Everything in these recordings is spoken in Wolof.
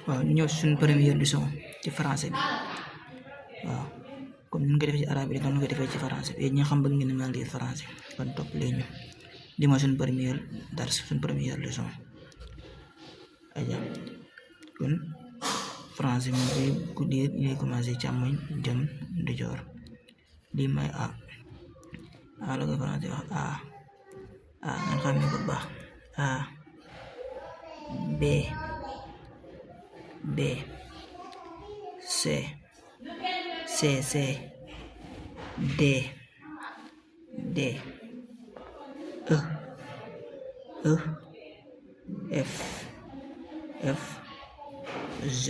waaw ñu ñëw suñu première leçon ci français bi waaw comme ni ñu ko defee ci arabe bi noonu ñu ko defee ci français bi ñi nga xam bëgg ngeen mën a lire français kon topp leen ñu li mooy suñu première dars suñu première leçon aja kon français moom koy ku lire ñuy commencé càmmoñ jëm ndijoor lii mooy a la ko français wax a nga xam ne bu baax a b c d e f g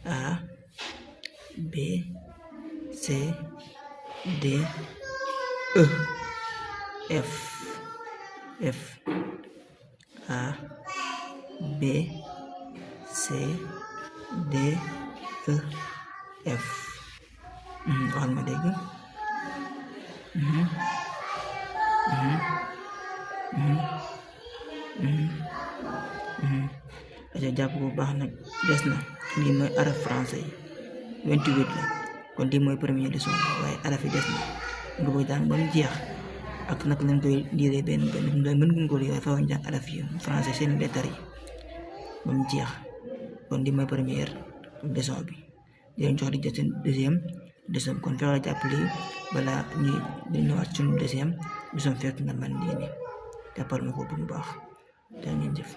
a b c d e f a b c d f waxal ma dégg aja jàpp bu baax nag des na lii mooy araf français yi 28 la kon lii mooy première leçon waaye araf yi des na nga koy jàng ba mu jeex ak nag lañ koy liiree benn mën nga ko lire waaye faaw jàng araf yi français seen lettres yi ba mu jeex kon lii mooy première leçon bi dinañ jox di seen deuxième leçon kon fexe jàpp lii balaa ñuy ñëwaat suñu deuxième leçon fekk nga man lii nii jàppal ma ko bu baax jaa ngeen jëf